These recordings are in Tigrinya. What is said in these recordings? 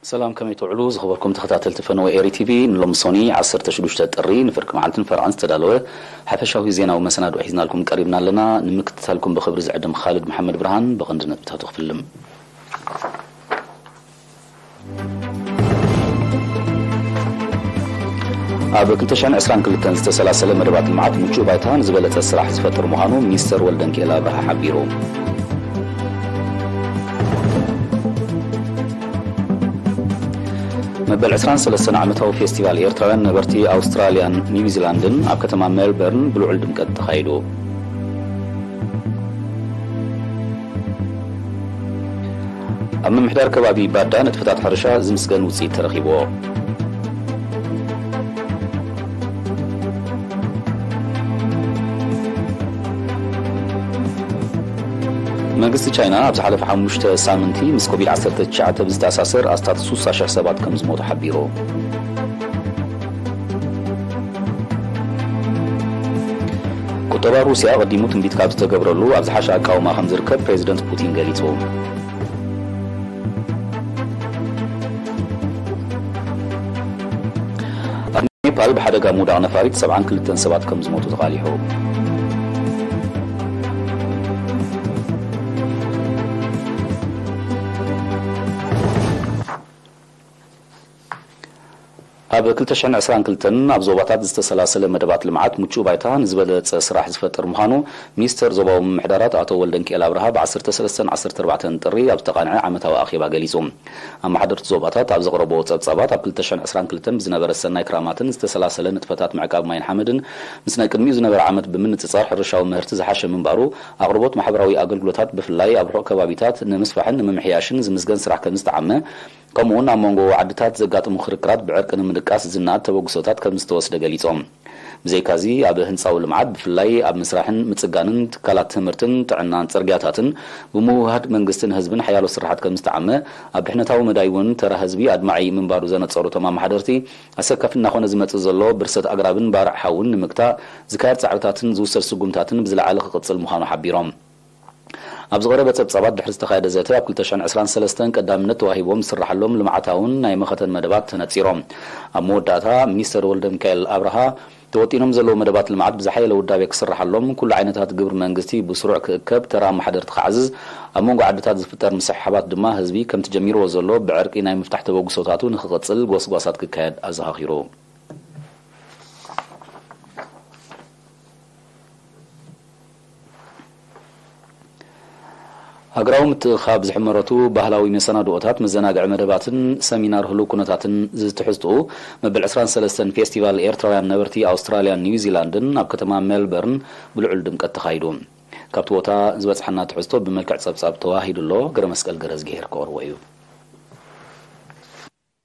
ሰላም፣ ከመይ ትውዕሉ ዝኸበርኩም ተኸታተልቲ ፈነወ ኤሪ ቲቪ? ንሎሚ ሶኒ ዓሰርተ ሽዱሽተ ጥሪ ንፍርቂ መዓልትን ፈርዕን ዝተዳለወ ሓፈሻዊ ዜናዊ መሰናድኦ ሒዝናልኩም ቀሪብና ኣለና። ንምክትታልኩም ብኽብሪ ዝዕድም ኻልድ መሓመድ ብርሃን። ብቐንዲ ነጥብታቱ ክፍልም። ኣብ ክልተ ሽሕን ዕስራን ክልተን ዝተሰላሰለ መደባት ልምዓት ምቹእ ባይታ ንዝበለጸ ስራሕ ዝፈጥር ምዃኑ ሚኒስተር ወልደንኪኤል ኣብርሃ ሓቢሩ። መበል ዕስራን ሰለስተን ዓመታዊ ፌስቲቫል ኤርትራውያን ነበርቲ ኣውስትራልያን ኒውዚላንድን ኣብ ከተማ ሜልበርን ብልዑል ድምቀት ተኻይዱ። ኣብ ምምሕዳር ከባቢ ባዳ ንጥፈታት ሕርሻ ዝምስገን ውፅኢት ተረኺብዎ። መንግስቲ ቻይና ኣብ ዝሓለፈ ሓሙሽተ ሳምንቲ ምስ ኮቪድ ዓሰርተ ትሽዓተ ብዝተኣሳሰር ኣስታት ስሳ ሽሕ ሰባት ከም ዝሞቱ ሓቢሩ። ቁጠባ ሩስያ ኣቐዲሙ ትንቢት ካብ ዝተገብረሉ ኣብ ዝሓሸ ኣቃውማ ከም ዝርከብ ፕሬዚደንት ፑቲን ገሊጹ። ኣብ ኔፓል ብሓደጋ ምውዳቕ ነፋሪት ሰብዓን ክልተን ሰባት ከም ዝሞቱ ተቓሊሑ። ኣብ ክልተ ሽሕን ዕስራን ክልተን ኣብ ዞባታት ዝተሰላሰለ መደባት ልምዓት ምቹእ ባይታ ንዝበለጸ ስራሕ ዝፈጥር ምዃኑ ሚኒስተር ዞባዊ ምምሕዳራት ኣቶ ወልደንኪኤል ኣብርሃ ብ ዓሰርተ ሰለስተን ዓሰርተ ኣርባዕተን ጥሪ ኣብ ዝተቓንዐ ዓመታዊ ኣኼባ ገሊጹ። ኣመሓደርቲ ዞባታት ኣብ ዘቕረብዎ ጸብጻባት፣ ኣብ ክልተ ሽሕን ዕስራን ክልተን ብዝነበረ ሰናይ ክራማትን ዝተሰላሰለ ንጥፈታት ምዕቃብ ማይን ሓመድን ምስ ናይ ቅድሚኡ ዝነበረ ዓመት ብምንጽጻር ሕርሻዊ ምህርቲ ዝሓሸ ምንባሩ፣ ኣቕርቦት ማሕበራዊ ኣገልግሎታት ብፍላይ ኣብ ርሑቕ ከባቢታት ንምስፋሕን ንምምሕያሽን ዝምስገን ስራሕ ከም ዝተዓመ፣ ከምኡ'ውን ኣብ መንጎ ዓድታት ዘጋጥሙ ክርክራት ብዕርቂ ንምድቃስ ዝነኣድ ተበግሶታት ከም ዝተወስደ ገሊጾም። ብዘይካዚ፣ ኣብ ህንጻዊ ልምዓት ብፍላይ ኣብ ምስራሕን ምጽጋንን ትካላት ትምህርትን ጥዕናን ጽርግያታትን ብምውህሃድ መንግስትን ህዝብን ሓያሎ ስራሓት ከም ዝተዓመ፣ ኣብ ድሕነታዊ መዳይ እውን ተራ ህዝቢ ኣድማዒ ምንባሩ ዘነጸሩ እቶም ኣመሓደርቲ፣ ኣሰካፊ እናኾነ ዝመጽእ ዘሎ ብርሰት ኣግራብን ባርዕ ሓውን ንምግታእ ዝካየድ ጻዕርታትን ዝውሰድ ስጉምታትን ብዝለዓለ ክቕጽል ምዃኑ ሓቢሮም። ኣብ ዝቐረበ ጸብጻባት፣ ድሕሪ ዝተኻየደ ዘተ፣ ኣብ ክልተ ሽሕን ዕስራን ሰለስተን ቀዳምነት ተዋሂቦም ዝስራሓሎም ልምዓታውን ናይ መኸተን መደባት ተነጺሮም። ኣብ መወዳእታ፣ ሚኒስተር ወልደሚካኤል ኣብርሃ፣ ተወጢኖም ዘለዉ መደባት ልምዓት ብዝሓየለ ውዳቤ ክስራሓሎም፣ ኩሉ ዓይነታት ግብሪ መንግስቲ ብስሩዕ ክእከብ፣ ተራ ኣመሓደርቲ ክዓዝዝ፣ ኣብ መንጎ ዓድታት ዝፍጠር ምስሕሓባት ድማ ህዝቢ ከምቲ ጀሚርዎ ዘሎ ብዕርቂ ናይ ምፍታሕ ተበግሶታቱ ንክቕጽል ጎስጓሳት ክካየድ ኣዘኻኺሩ። ሃገራዊ ምትእኽኻብ ዝሕመረቱ ባህላዊ መሰናድኦታት፣ መዘናግዒ መደባትን ሰሚናር ህሉው ኩነታትን ዝትሕዝትኡ መበል ዕስራን ሰለስተን ፌስቲቫል ኤርትራውያን ነበርቲ ኣውስትራልያን ኒውዚላንድን ኣብ ከተማ ሜልበርን ብልዑል ድምቀት ተኻይዱ። ካብቲ ቦታ ዝበጽሓና ትሕዝቶ ብመልክዕ ጸብጻብ ተዋሂዱ ኣሎ። ገረ መስቀል ገረዝግሄር ከቕርቦ እዩ።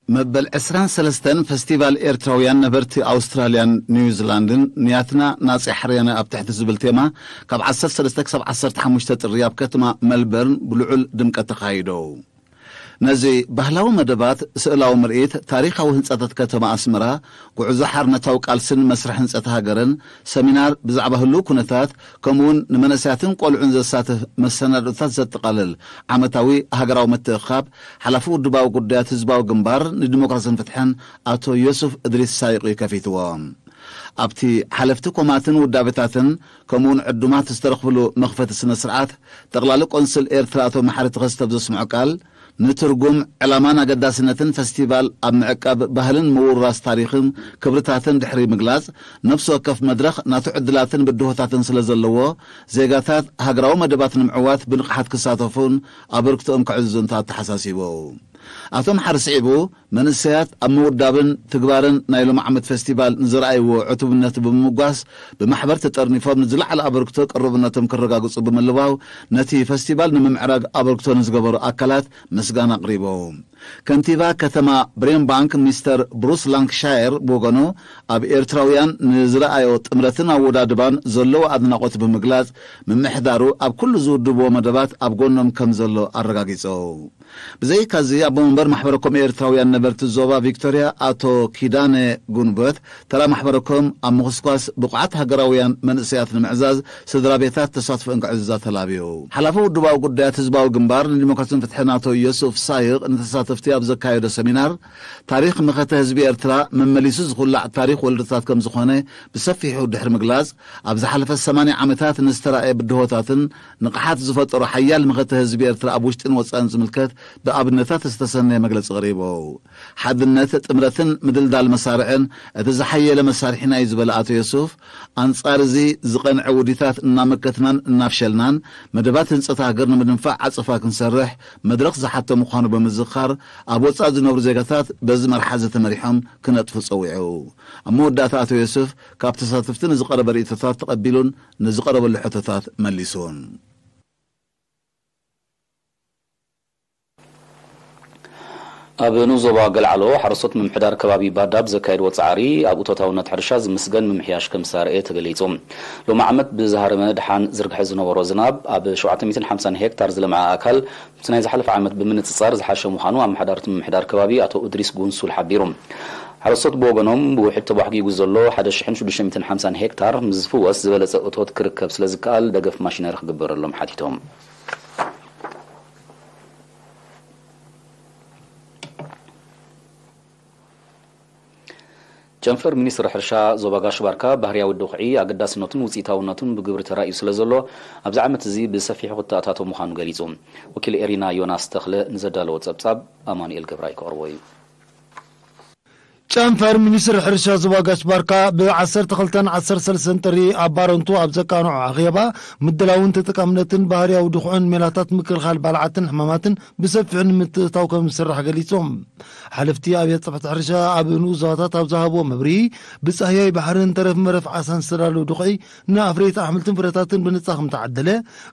መበል ዕስራን ሰለስተን ፈስቲቫል ኤርትራውያን ነበርቲ ኣውስትራልያን ኒውዚላንድን፣ ንያትና ናጺ ሓርያና ኣብ ትሕቲ ዝብል ቴማ፣ ካብ ዓሰርተ ሰለስተ ክሳብ ዓሰርተ ሓሙሽተ ጥሪ ኣብ ከተማ መልበርን ብልዑል ድምቀት ተኻይዶ። ነዚ ባህላዊ መደባት፣ ስእላዊ ምርኢት፣ ታሪኻዊ ህንጻታት ከተማ ኣስመራ፣ ጉዕዞ ሓርነታዊ ቃልስን መስርሕ ህንጸት ሃገርን፣ ሰሚናር ብዛዕባ ህሉው ኩነታት፣ ከምኡውን ንመንእሰያትን ቆልዑን ዘሳትፍ መሰናድኦታት ዘጠቓልል ዓመታዊ ሃገራዊ ምትእኽኻብ፣ ሓላፊ ውድባዊ ጉዳያት ህዝባዊ ግንባር ንዲሞክራስን ፍትሕን ኣቶ ዮሱፍ እድሪስ ሳይቕ እዩ ከፊትዎ። ኣብቲ ሓለፍቲ ኮማትን ውዳቤታትን ከምኡውን ዕዱማት ዝተረኽብሉ መኽፈቲ ስነ ስርዓት፣ ጠቕላሊ ቆንስል ኤርትራ ኣቶ መሓሪ ተኸስተ ኣብ ዘስምዖ ቃል፣ ንትርጉም፣ ዕላማን ኣገዳስነትን ፈስቲቫል ኣብ ምዕቃብ ባህልን ምውራስ ታሪኽን ክብርታትን ድሕሪ ምግላጽ፣ ነፍሲ ወከፍ መድረኽ ናቱ ዕድላትን ብድሆታትን ስለ ዘለዎ፣ ዜጋታት ሃገራዊ መደባት ንምዕዋት ብንቕሓት ክሳተፉን ኣበርክቶኦም ከዕዝዙን ኣተሓሳሲቡ። ኣቶ መሓሪ ስዒቡ፣ መንእሰያት ኣብ ምውዳብን ትግባርን ናይ ሎም ዓመት ፈስቲቫል ንዘርኣይዎ ዕቱብነት ብምምጓስ፣ ብማሕበር ተጠርኒፎም ንዝለዓለ ኣበርክቶ ቅሩብነቶም ክረጋግጹ ብምልባው፣ ነቲ ፈስቲቫል ንምምዕራግ ኣበርክቶ ንዝገበሩ ኣካላት ምስጋና ኣቕሪቦም። ከንቲባ ከተማ ብሬምባንክ ሚስተር ብሩስ ላንክሻየር ብወገኑ፣ ኣብ ኤርትራውያን ንዝረኣዮ ጥምረትን ኣወዳድባን ዘለዎ ኣድናቖት ብምግላጽ፣ ምምሕዳሩ ኣብ ኩሉ ዝውድብዎ መደባት ኣብ ጎኖም ከም ዘሎ ኣረጋጊጹ። ብዘይካዚ፣ ኣብ መንበር ማሕበረኮም ኤርትራውያን ነበርቲ ዞባ ቪክቶርያ ኣቶ ኪዳነ ጉንበት፣ ተራ ማሕበረኮም ኣብ ምኹስኳስ ብቑዓት ሃገራውያን መንእሰያት ንምዕዛዝ ስድራ ቤታት ተሳትፎ እንክዕዝዛ ተላብዩ። ሓላፊ ውድባዊ ጉዳያት ህዝባዊ ግንባር ንዲሞክራሲን ፍትሕን ኣቶ ዮሱፍ ሳይቕ ንተሳተፍቲ ኣብ ዘካየዶ ሰሚናር፣ ታሪኽ መኸተ ህዝቢ ኤርትራ መመሊሱ ዝኹላዕ ታሪኽ ወለዶታት ከም ዝኾነ ብሰፊሑ ድሕሪ ምግላጽ፣ ኣብ ዝሓለፈ ሰማንያ ዓመታት ንዝተራእየ ብድሆታትን ንቕሓት ዝፈጠሮ ሓያል መኸተ ህዝቢ ኤርትራ ኣብ ውሽጥን ወጻእን ዝምልከት ብኣብነታት ዝተሰነየ መግለጺ ቀሪቡ። ሓድነት፣ ጥምረትን ምድልዳል መሳርዕን እቲ ዝሓየለ መሳርሒና እዩ ዝበለ ኣቶ ዮሱፍ፣ ኣንጻር እዚ ዝቐንዐ ውዲታት እናመከትናን እናፍሸልናን መደባት ህንጸት ሃገር ንምድንፋዕ ዓጸፋ ክንሰርሕ መድረኽ ዝሓቶ ምዃኑ ብምዝኻር፣ ኣብ ወጻኢ ዝነብሩ ዜጋታት በዚ መርሓ እዚ ተመሪሖም ክነጥፉ ጸዊዑ። ኣብ መወዳእታ ኣቶ ዮሱፍ ካብ ተሳተፍቲ ንዝቐረበ ርእይቶታት ተቐቢሉን ንዝቐረበሉ ሕቶታት መሊሱን። ኣብ ንኡስ ዞባ ገልዓሎ ሓረስቶት ምምሕዳር ከባቢ ባዳ ብዘካየድዎ ጻዕሪ ኣብ እቶታውነት ሕርሻ ዝምስገን ምምሕያሽ ከም ዝተረእየ ተገሊጹ። ሎሚ ዓመት ብዝሃረመ ደሓን ዝርግሐ ዝነበሮ ዝናብ ኣብ ሸውዓተ ሚእትን ሓምሳን ሄክታር ዝለምዐ ኣካል ምስቲ ናይ ዝሓለፈ ዓመት ብምንጽጻር ዝሓሸ ምዃኑ ኣመሓዳሪ እቲ ምምሕዳር ከባቢ ኣቶ እድሪስ ጉንሱል ሓቢሩ። ሓረስቶት ብወገኖም ብውሕጅ ተቧሕጊጉ ዘሎ ሓደ ሽሕን ሽዱሽተ ሚእትን ሓምሳን ሄክታር ምስ ዝፍወስ ዝበለጸ እቶት ክርከብ ስለ ዝከኣል ደገፍ ማሽነሪ ክግበረሎም ሓቲቶም። ጨንፈር ሚኒስትሪ ሕርሻ ዞባ ጋሽ ባርካ ባህርያዊ ድኹዒ ኣገዳስነቱን ውፅኢታውነቱን ብግብሪ ተራእዩ ስለ ዘሎ ኣብዚ ዓመት እዚ ብሰፊሑ ክተኣታቶ ምዃኑ ገሊፁ። ወኪል ኤሪና ዮናስ ተኽለ ንዘዳለዎ ፀብፃብ ኣማኑኤል ገብራይ ክቐርቦ እዩ። ጨንፈር ሚኒስትሪ ሕርሻ ዞባ ጋሽ ባርካ ብ ዓሰርተ ክልተን ዓሰርተ ሰለስተን ጥሪ ኣብ ባረንቱ ኣብ ዘቃንዖ ኣኼባ ምድላውን ተጠቃምነትን ባህርያዊ ድኹዕን ሜላታት ምክልኻል ባልዓትን ሕማማትን ብሰፊሑ ንምትእታው ከም ዝስራሕ ገሊጾም። ሓለፍቲ ኣብያተ ጽሕፈት ሕርሻ ኣብ ንኡስ ዞባታት ኣብ ዝሃብዎ መብርሂ፣ ብጻህያይ ባሕርን ተረፍ መረፍ ዓሳን ዝተዳለወ ድኹዒ ንኣፍረይቲ ኣሕምልትን ፍረታትን ብነጻ ከም ተዓደለ፣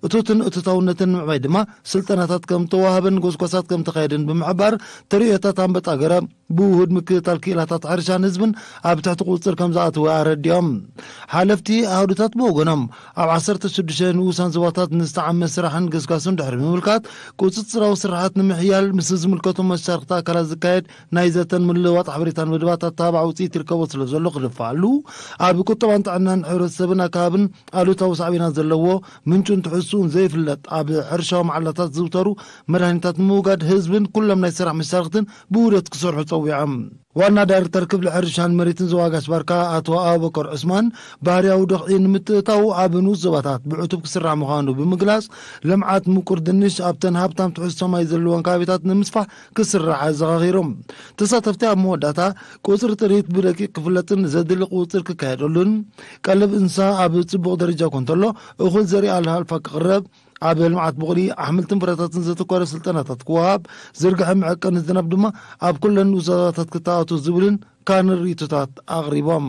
እቶትን እቶታውነትን ንምዕባይ ድማ ስልጠናታት ከም ተዋህበን ጎስጓሳት ከም ተኻየደን ብምሕባር፣ ተርእዮታት ኣንበጣ ገረብ ብውሁድ ምክትታል ክኢላታት ሕርሻን ህዝብን ኣብ ትሕቲ ቁጽጽር ከም ዝኣተወ ኣረዲኦም። ሓለፍቲ ኣሃዱታት ብወገኖም፣ ኣብ ዓሰርተ ሽዱሽተ ንኡሳን ዞባታት ንዝተዓመ ስራሕን ገስጋስን ድሕሪ ምምልካት፣ ቁጽጽራዊ ስራሓት ንምሕያል ምስ ዝምልከቶም መሻርኽቲ ኣካላት ዝካየድ ናይ ዘተን ምልውዋጥ ሓበሬታን መደባት ኣተባባዕ ውፅኢት ይርከቦ ስለ ዘሎ ክድፋኣሉ፣ ኣብ ቁጠባን ጥዕናን ሕብረተሰብን ኣካባብን ኣሉታዊ ሳዕቤናት ዘለዎ ምንጩን ትሕዝትኡን ዘይፍለጥ ኣብ ሕርሻዊ መዓላታት ዝዝውተሩ መድሃኒታት ንምውጋድ ህዝብን ኩሎም ናይ ስራሕ መሻርኽትን ብውህደት ክሰርሑ ጸዊዖም። ዋና ዳይሬክተር ክፍሊ ሕርሻን መሬትን ዞባ ጋሽ ባርካ ኣቶ ኣቡበከር ዑስማን፣ ባህርያዊ ድኽዒ ንምትእታው ኣብ ንኡስ ዞባታት ብዕቱብ ክስራሕ ምዃኑ ብምግላጽ፣ ልምዓት ምቁር ድንሽ ኣብተን ሃብታም ትሕዝቶ ማይ ዘለወን ከባቢታት ንምስፋሕ ክስራሕ ኣዘኻኺሮም። ተሳተፍቲ ኣብ መወዳእታ፣ ቁጽሪ ጥሪት ብደቂቕ ክፍለጥን ዘድሊ ቁጽሪ ክካየደሉን፣ ቀለብ እንስሳ ኣብ ጽቡቕ ደረጃ እኳ እንተሎ፣ እኹል ዘርኢ ኣልፋልፋ ክቕረብ፣ ኣብ ልምዓት ቡቕሊ፣ ኣሕምልትን ፍረታትን ዘተኮረ ስልጠናታት ክወሃብ፣ ዝርግሐ መዐቀኒ ዝናብ ድማ ኣብ ኩለን ንኡስ ዞባታት ክተኣቱ ዝብልን ካልእን ርእይቶታት ኣቕሪቦም።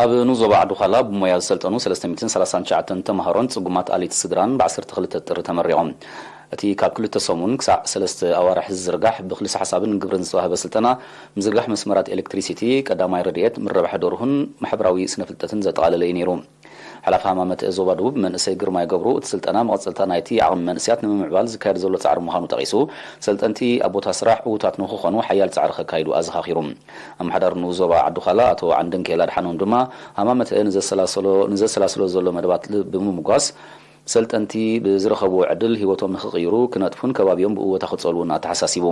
ኣብ ንኡስ ዞባ ዓዲ ዃላ ብሞያ ዝሰልጠኑ ሰለስተ ሚእትን ሰላሳን ትሽዓተን ተምሃሮን ጽጉማት ኣለይቲ ስድራን ብ ዓሰርተ ክልተ ጥሪ ተመሪቖም። እቲ ካብ ክልተ ሰሙን ክሳዕ ሰለስተ ኣዋርሕ ዝዝርጋሕ ብክልሰ ሓሳብን ግብርን ዝተዋህበ ስልጠና፣ ምዝርጋሕ መስመራት ኤሌክትሪሲቲ፣ ቀዳማይ ረድኤት፣ ምርባሕ ደርሁን ማሕበራዊ ስነ ፍልጠትን ዘጠቓለለ እዩ ነይሩ። ሓላፊ ሃማመተ ዞባ ደቡብ መንእሰይ ግርማይ ገብሩ፣ እቲ ስልጠና መቐጸልታ ናይቲ ዓቕሚ መንእሰያት ንምምዕባል ዝካየድ ዘሎ ጻዕሪ ምዃኑ ጠቒሱ፣ ሰልጠንቲ ኣብ ቦታ ስራሕ ዕዉታት ንኽኾኑ ሓያል ጻዕሪ ከካይዱ ኣዘኻኺሩ። ኣመሓዳሪ ንኡስ ዞባ ዓዲ ዃላ ኣቶ ዓንደንኬል ኣድሓኖም ድማ፣ ሃማመተ ንዘሰላሰሎ፣ ንዘሰላስሎ ዘሎ መደባት ል-፣ ብምምጓስ፣ ሰልጠንቲ ብዝረኸብዎ ዕድል ህይወቶም ንኽቕይሩ ክነጥፉን ከባቢኦም ብእወታ ክጸልዉን ኣተሓሳሲቡ።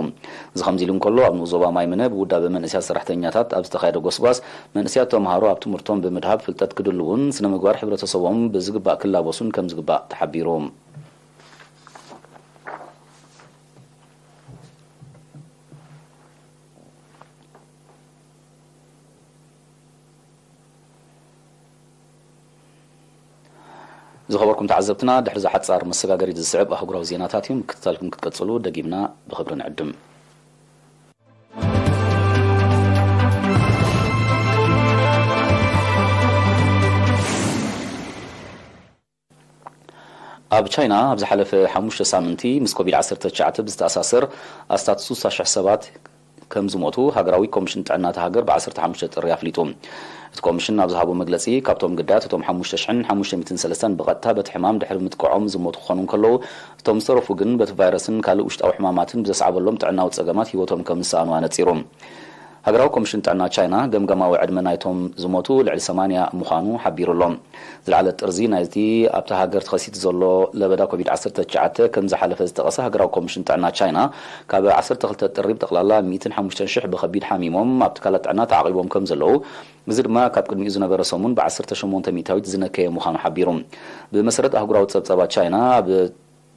እዚ ከምዚ ኢሉ እንከሎ፣ ኣብ ንኡስ ዞባ ማይምነ ብውዳበ መንእሰያት ሰራሕተኛታት ኣብ ዝተኻየደ ጎስጓስ፣ መንእሰያት ተምሃሮ ኣብ ትምህርቶም ብምድሃብ ፍልጠት ክድልውን ስነ ምግባር ሕብረተሰቦም ብዝግባእ ክላበሱን ከም ዝግባእ ተሓቢሩ። ዝኸበርኩም ተዓዘብትና፣ ድሕሪ እዛ ሓጻር መሰጋገሪት ዝስዕብ ኣህጉራዊ ዜናታት እዩ። ምክትታልኩም ክትቀጽሉ ደጊምና ብኽብሪ ንዕድም። ኣብ ቻይና ኣብ ዝሓለፈ ሓሙሽተ ሳምንቲ ምስ ኮቪድ ዓሰርተ ትሽዓተ ብዝተኣሳሰር ኣስታት ስሳ ሽሕ ሰባት ከም ዝሞቱ ሃገራዊ ኮሚሽን ጥዕና እታ ሃገር ብ ዓሰርተ ሓሙሽተ ጥሪ ኣፍሊጡ። እቲ ኮሚሽን ኣብ ዝሃቦ መግለጺ፣ ካብቶም ግዳያት እቶም ሓሙሽተ ሽሕን ሓሙሽተ ሚእትን ሰለስተን ብቐጥታ በቲ ሕማም ድሕሪ ምጥቅዖም ዝሞቱ ክኾኑ እንከለዉ፣ እቶም ዝተረፉ ግን በቲ ቫይረስን ካልእ ውሽጣዊ ሕማማትን ብዘስዓበሎም ጥዕናዊ ጸገማት ህይወቶም ከም ዝሰኣኑ ኣነጺሩ። ሃገራዊ ኮሚሽን ጥዕና ቻይና፣ ገምጋማዊ ዕድመ ናይቶም ዝሞቱ ልዕሊ ሰማንያ ምዃኑ ሓቢሩ ኣሎ። ዝለዓለ ጥርዚ ናይቲ ኣብታ ሃገር ተኸሲቱ ዘሎ ለበዳ ኮቪድ ዓሰርተ ትሽዓተ ከም ዝሓለፈ ዝጠቐሰ ሃገራዊ ኮሚሽን ጥዕና ቻይና፣ ካብ ዓሰርተ ክልተ ጥሪ ብጠቕላላ ሚእትን ሓሙሽተን ሽሕ ብኸቢድ ሓሚሞም ኣብ ትካላት ጥዕና ተዓቒቦም ከም ዘለዉ፣ እዚ ድማ ካብ ቅድሚኡ ዝነበረ ሰሙን ብዓሰርተ ሸሞንተ ሚእታዊት ዝነከየ ምዃኑ ሓቢሩ። ብመሰረት ኣህጉራዊ ጸብጻባት ቻይና፣ ኣብ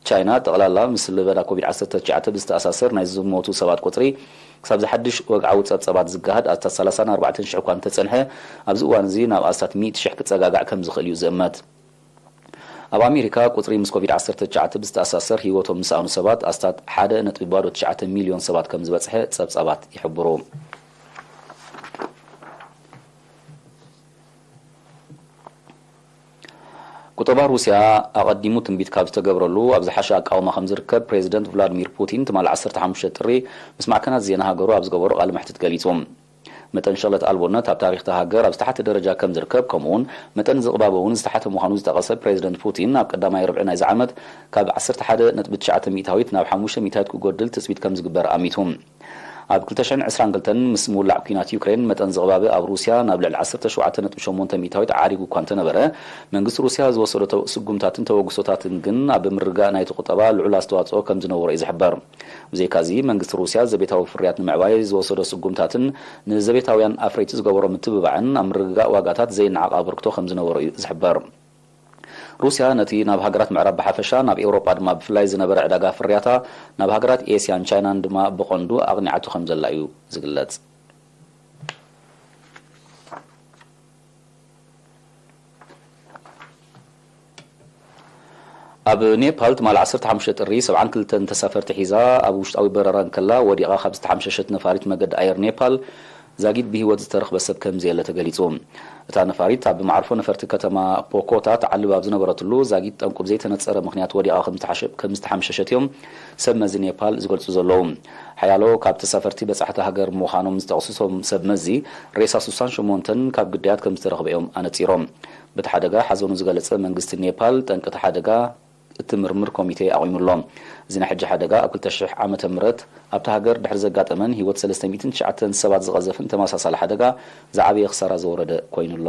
ቻይና ጠቕላላ ምስ ለበዳ ኮቪድ ዓሰርተ ትሽዓተ ብዝተኣሳሰር ናይ ዝሞቱ ሰባት ቁጽሪ ክሳብ ዝሓድሽ ወግዓዊ ጸብጻባት ዝገሃድ ኣስታት ሰላሳን ኣርባዕተን ሽሕ እኳ እንተጸንሐ፣ ኣብዚ እዋን እዚ ናብ ኣስታት ሚእቲ ሽሕ ክጸጋጋዕ ከም ዝኽእል እዩ ዝእመት። ኣብ ኣሜሪካ ቁጽሪ ምስ ኮቪድ ዓሰርተ ትሽዓተ ብዝተኣሳሰር ህይወቶም ዝሰኣኑ ሰባት ኣስታት ሓደ ነጥቢ ባዶ ትሽዓተ ሚልዮን ሰባት ከም ዝበጽሐ ጸብጻባት ይሕብሩ። ቁጠባ ሩስያ ኣቐዲሙ ትንቢት ካብ ዝተገብረሉ ኣብ ዝሓሸ ኣቃውማ ከም ዝርከብ ፕሬዚደንት ቭላድሚር ፑቲን ትማሊ ዓሰርተ ሓሙሽተ ጥሪ ምስ ማዕከናት ዜና ሃገሩ ኣብ ዝገበሮ ቃለ መሕትት ገሊጹ። መጠን ሸቕለት ኣልቦነት ኣብ ታሪኽ እታ ሃገር ኣብ ዝተሓተ ደረጃ ከም ዝርከብ፣ ከምኡውን መጠን ዝቕባበ እውን ዝተሓተ ምዃኑ ዝጠቐሰ ፕሬዚደንት ፑቲን፣ ኣብ ቀዳማይ ርብዒ ናይዚ ዓመት ካብ ዓሰርተ ሓደ ነጥቢ ትሽዓተ ሚእታዊት ናብ ሓሙሽተ ሚእታዊት ክጎድል ትጽቢት ከም ዝግበር ኣሚቱ። ኣብ ክልተ ሽሕን ዕስራን ክልተን ምስ ምውላዕ ኲናት ዩክሬን፣ መጠን ዝቕባበ ኣብ ሩስያ ናብ ልዕሊ ዓሰርተ ሸውዓተ ነጥቢ ሸሞንተ ሚእታዊት ዓሪጉ እኳ እንተነበረ፣ መንግስቲ ሩስያ ዝወሰዶ ተ-፣ ስጉምታትን ተበግሶታትን ግን ኣብ ምርግጋእ ናይቲ ቁጠባ ልዑል ኣስተዋጽኦ ከም ዝነበሮ እዩ ዝሕበር። ብዘይካዚ፣ መንግስቲ ሩስያ ዘቤታዊ ፍርያት ንምዕባይ ዝወሰዶ ስጉምታትን ንዘቤታውያን ኣፍረይቲ ዝገበሮ ምትብባዕን ኣብ ምርግጋእ ዋጋታት ዘይነዓቕ ኣበርክቶ ከም ዝነበሮ እዩ ዝሕበር። ሩስያ ነቲ ናብ ሃገራት ምዕራብ ብሓፈሻ፣ ናብ ኤውሮጳ ድማ ብፍላይ ዝነበረ ዕዳጋ ፍርያታ፣ ናብ ሃገራት ኤስያን ቻይናን ድማ ብቐንዱ ኣቕኒዓቶ ከም ዘላ እዩ ዝግለጽ። ኣብ ኔፓል ትማሊ ዓሰርተ ሓሙሽተ ጥሪ ሰብዓን ክልተን ተሳፈርቲ ሒዛ ኣብ ውሽጣዊ በረራ እንከላ ወዲቓ ካብ ዝተሓምሸሸት ነፋሪት መገዲ ኣየር ኔፓል ዛጊድ ብህይወት ዝተረኽበ ሰብ ከም ዘየለ ተገሊጹ። እታ ነፋሪት ኣብ መዓርፎ ነፈርቲ ከተማ ፖኮታ ትዓልብ ኣብ ዝነበረትሉ ዛጊድ ጠንቁ ብዘይተነጸረ ምኽንያት ወዲቓ ከም ዝተሓሸ-፣ ከም ዝተሓምሸሸት እዮም ሰብ መዚ ኔፓል ዝገልጹ ዘለዉ። ሓያሎ ካብ ተሳፈርቲ በጻሕቲ ሃገር ምዃኖም ዝጠቕሱ እቶም ሰብ መዚ፣ ሬሳ ስሳን ሸሞንተን ካብ ግዳያት ከም ዝተረኽበ እዮም ኣነጺሮም። በቲ ሓደጋ ሓዘኑ ዝገለጸ መንግስቲ ኔፓል፣ ጠንቂ እቲ ሓደጋ እትምርምር ኮሚቴ ኣቑሙ ኣሎ። እዚ ናይ ሕጂ ሓደጋ ኣብ ክልተ ሽሕ ዓመተ ምህረት ኣብታ ሃገር ድሕሪ ዘጋጠመን ህይወት ሰለስተ ሚእትን ትሽዓተን ሰባት ዝቐዘፈን ተመሳሳሊ ሓደጋ ዝዓበየ ክሳራ ዘወረደ ኮይኑ ኣሎ።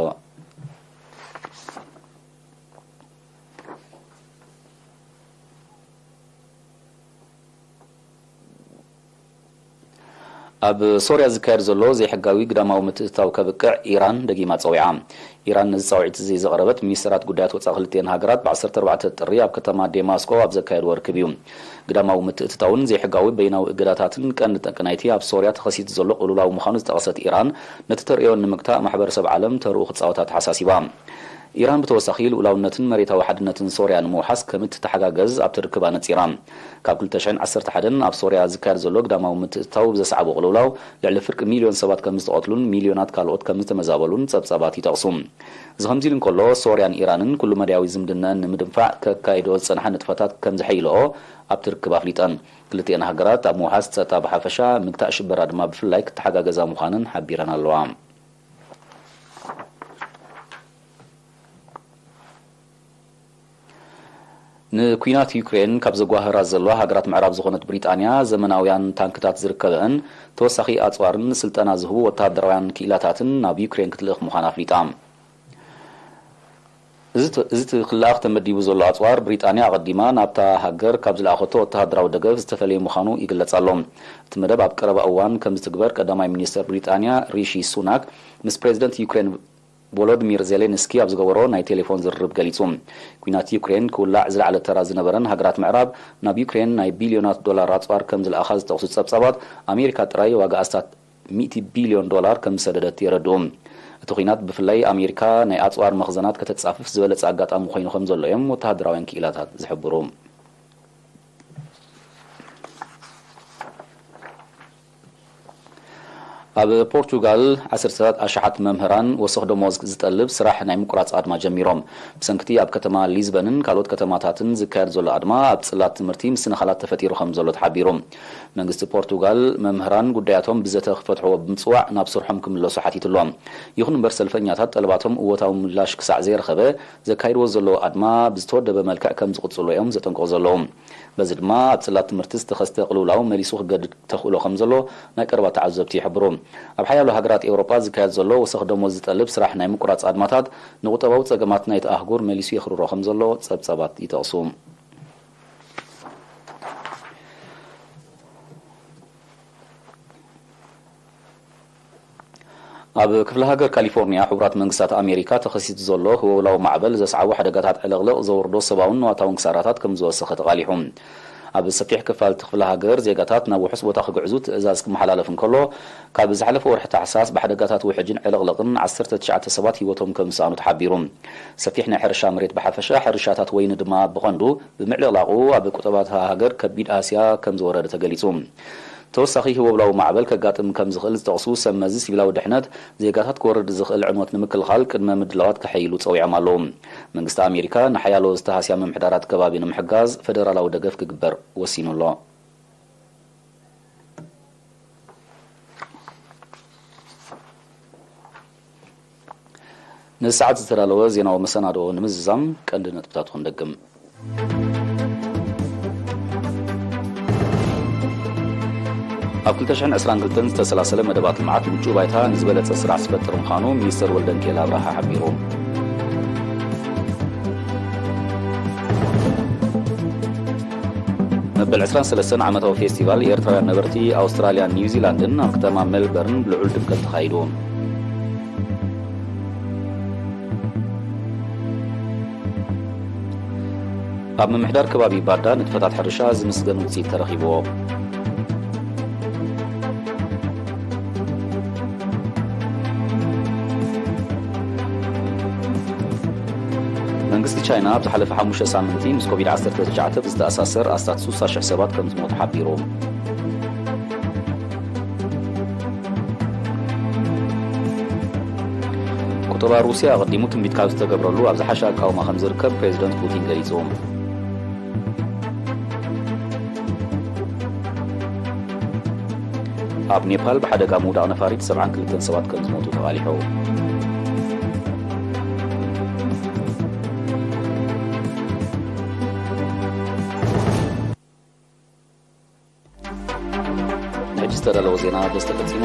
ኣብ ሶርያ ዝካየድ ዘሎ ዘይሕጋዊ ግዳማዊ ምትእትታው ከብቅዕ ኢራን ደጊማ ጸዊዓ። ኢራን ነዚ ጻውዒት እዚ ዘቕረበት፣ ሚኒስተራት ጉዳያት ወጻኢ ክልቲኤን ሃገራት ብ ዓሰርተ ኣርባዕተ ጥሪ ኣብ ከተማ ዴማስቆ ኣብ ዘካየድዎ ርክብ እዩ። ግዳማዊ ምትእትታውን ዘይሕጋዊ በይናዊ እገዳታትን ቀንዲ ጠንቂ ናይቲ ኣብ ሶርያ ተኸሲቱ ዘሎ ቅልውላው ምዃኑ ዝጠቐሰት ኢራን፣ ነቲ ተርእዮ ንምግታእ ማሕበረሰብ ዓለም ተርኡ ክጻወት ኣተሓሳሲባ። ኢራን ብተወሳኺ ልኡላውነትን መሬታዊ ሓድነትን ሶርያ ንምውሓስ ከም እትተሓጋገዝ ኣብቲ ርክብ ኣነጺራ። ካብ ክልተ ሽሕን ዓሰርተ ሓደን ኣብ ሶርያ ዝካየድ ዘሎ ግዳማዊ ምትእትታው ብዘስዓቦ ቅልውላው ልዕሊ ፍርቂ ሚልዮን ሰባት ከም ዝተቐትሉን ሚልዮናት ካልኦት ከም ዝተመዛበሉን ጸብጻባት ይጠቕሱ። እዚ ከምዚ ኢሉ እንከሎ፣ ሶርያን ኢራንን ኩሉ መዳያዊ ዝምድናኣን ንምድንፋዕ ከካይዶ ዝጸንሓ ንጥፈታት ከም ዘሐይልኦ ኣብቲ ርክብ ኣፍሊጠን። ክልቲኤን ሃገራት ኣብ ምውሓስ ጸጥታ ብሓፈሻ፣ ምግታእ ሽበራ ድማ ብፍላይ ክተሓጋገዛ ምዃነን ሓቢረን ኣለዋ። ንኲናት ዩክሬን ካብ ዘጓህራ ዘለዋ ሃገራት ምዕራብ ዝኾነት ብሪጣንያ፣ ዘመናውያን ታንክታት ዝርከበአን ተወሳኺ ኣጽዋርን ስልጠና ዝህቡ ወተሃደራውያን ክኢላታትን ናብ ዩክሬን ክትልእኽ ምዃና ኣፍሊጣ። እዚ ተ-፣ እዚ ት-፣ ክልኣኽ ተመዲቡ ዘሎ ኣጽዋር፣ ብሪጣንያ ኣቐዲማ ናብታ ሃገር ካብ ዝለኣኸቶ ወተሃደራዊ ደገፍ ዝተፈለየ ምዃኑ ይግለጽ ኣሎ። እቲ መደብ ኣብ ቀረባ እዋን ከም ዝትግበር ቀዳማይ ሚኒስተር ብሪጣንያ ሪሺ ሱናክ ምስ ፕሬዚደንት ዩክሬን ቮሎዲሚር ዜሌንስኪ ኣብ ዝገበሮ ናይ ቴሌፎን ዝርርብ ገሊጹ። ኲናት ዩክሬን ክውላዕ ዝለዓለ ተራ ዝነበረን ሃገራት ምዕራብ ናብ ዩክሬን ናይ ቢልዮናት ዶላር ኣጽዋር ከም ዝለኣኻ ዝጠቕሱ ጸብጻባት፣ ኣሜሪካ ጥራይ ዋጋ ኣስታት ሚእቲ ቢልዮን ዶላር ከም ዝሰደደት የረድኡ። እቲ ኲናት ብፍላይ ኣሜሪካ ናይ ኣጽዋር መኽዘናት ከተጻፍፍ ዝበለጸ ኣጋጣሚ ኮይኑ ከም ዘሎ እዮም ወተሃደራውያን ክኢላታት ዝሕብሩ። ኣብ ፖርቹጋል ዓሰርተታት ኣሽሓት መምህራን ወሰኽ ደሞዝ ዝጠልብ ስራሕ ናይ ምቁራጽ ኣድማ ጀሚሮም። ብሰንክቲ ኣብ ከተማ ሊዝበንን ካልኦት ከተማታትን ዝካየድ ዘሎ ኣድማ፣ ኣብ ጽላት ትምህርቲ ምስንኻላት ተፈጢሩ ከም ዘሎ ተሓቢሩ። መንግስቲ ፖርቱጋል፣ መምህራን ጉዳያቶም ብዘተ ክፈትሕዎ ብምጽዋዕ፣ ናብ ስርሖም ክምለሱ ሓቲቱ ኣሎ። ይኹን እምበር፣ ሰልፈኛታት ጠለባቶም እወታዊ ምላሽ ክሳዕ ዘየረኸበ፣ ዘካይድዎ ዘለዉ ኣድማ ብዝተወደበ መልክዕ ከም ዝቕጽሉ እዮም ዘጠንቅቑ ዘለዉ። በዚ ድማ፣ ኣብ ጽላት ትምህርቲ ዝተኸስተ ቅልውላው መሊሱ ክገድድ ተኽእሎ ከም ዘሎ ናይ ቀረባ ተዓዘብቲ ይሕብሩ። ኣብ ሓያሎ ሃገራት ኤውሮጳ ዝካየድ ዘሎ ወሰኽ ደሞዝ ዝጠልብ ስራሕ ናይ ምቁራጽ ኣድማታት፣ ንቁጠባዊ ጸገማት ናይቲ ኣህጉር መሊሱ የኽርሮ ከም ዘሎ ጸብጻባት ይጠቕሱ። ኣብ ክፍለ ሃገር ካሊፎርኒያ፣ ሕቡራት መንግስታት ኣሜሪካ ተኸሲቱ ዘሎ ህወውላዊ ማዕበል ዘስዓቦ ሓደጋታት ዕልቕልቕ ዘውርዶ ሰብኣውን ንዋታውን ክሳራታት ከም ዝወሰኸ ተቓሊሑ። ኣብ ሰፊሕ ክፋል እቲ ክፍለ ሃገር፣ ዜጋታት ናብ ውሑስ ቦታ ክግዕዙ ትእዛዝ ክመሓላለፍ እንከሎ፣ ካብ ዝሓለፈ ወርሒ ታሕሳስ ብሓደጋታት ውሕጅን ዕልቕልቕን ዓሰርተ ትሽዓተ ሰባት ህይወቶም ከም ዝሰኣኑ ተሓቢሩ። ሰፊሕ ናይ ሕርሻ መሬት ብሓፈሻ፣ ሕርሻታት ወይኒ ድማ ብቐንዱ ብምዕልቕላቑ፣ ኣብ ቁጠባ እታ ሃገር ከቢድ ሃስያ ከም ዝወረደ ተገሊጹ። ተወሳኺ ህወብላዊ ማዕበል ከጋጥም ከም ዝኽእል ዝጠቕሱ ሰብ መዚ ሲቪላዊ ድሕነት፣ ዜጋታት ክወርድ ዝኽእል ዕንወት ንምክልኻል ቅድመ ምድላዋት ከሐይሉ ጸዊዖም ኣለዉ። መንግስቲ ኣሜሪካ ንሓያሎ ዝተሃስያ ምምሕዳራት ከባቢ ንምሕጋዝ ፈደራላዊ ደገፍ ክግበር ወሲኑ ኣሎ። ነዚ ሰዓት ዝተዳለወ ዜናዊ መሰናድኦ ንምዝዛም ቀንዲ ነጥብታቱ ክንደግም። ኣብ ክልተ ሽሕን ዕስራን ክልተን ዝተሰላሰለ መደባት ልምዓት ምቹእ ባይታ ንዝበለጸ ስራሕ ዝፈጥር ምዃኑ ሚኒስተር ወልደንኪኤል ኣብርሃ ሓቢሩ። መበል ዕስራን ሰለስተን ዓመታዊ ፌስቲቫል ኤርትራውያን ነበርቲ ኣውስትራልያን ኒውዚላንድን ኣብ ከተማ ሜልበርን ብልዑል ድምቀት ተኻይዱ። ኣብ ምምሕዳር ከባቢ ባዳ ንጥፈታት ሕርሻ ዝምስገን ውፅኢት ተረኺብዎ። መንግስቲ ቻይና ኣብ ዝሓለፈ ሓሙሽተ ሳምንቲ ምስ ኮቪድ ዓሰርተ ትሽዓተ ብዝተኣሳሰር ኣስታት ስሳ ሽሕ ሰባት ከም ዝሞቱ ሓቢሩ። ቁጠባ ሩስያ ኣቐዲሙ ትንቢት ካብ ዝተገብረሉ ኣብ ዝሓሸ ኣቃውማ ከም ዝርከብ ፕሬዚደንት ፑቲን ገሊጹ። ኣብ ኔፓል ብሓደጋ ምውዳቕ ነፋሪት ሰብዓን ክልተን ሰባት ከም ዝሞቱ ተቓሊሑ። ሕጂ ዝተዳለወ ዜና በዚ ተፈጺሙ።